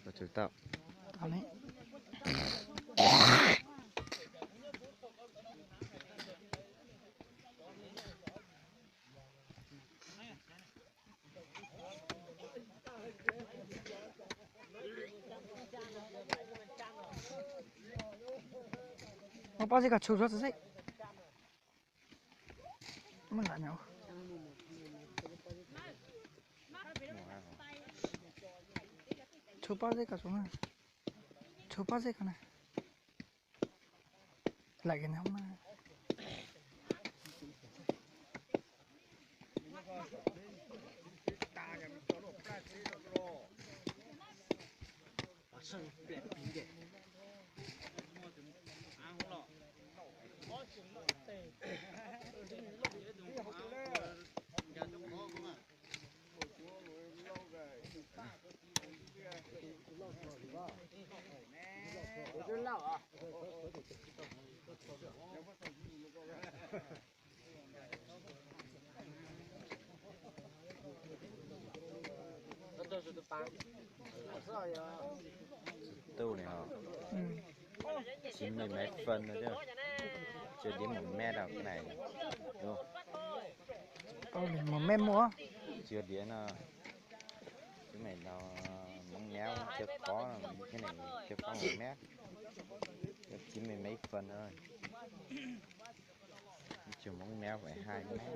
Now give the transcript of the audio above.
Tau. Muab pob zeb ko tshu suab xwb. Tshu pob zeb ko, tshu pob zeb ko na. Lawm na. Tus tub ne ho, chín mươi mấy phần rồi chứ, chưa đến một mét đâu cái này. Đúng không? Một mét mua. Chưa đến nó. Cái này nó móng méo chưa có, cái này chưa có một mét. Có chín mươi mấy phần thôi. Trường móng méo phải hai mét.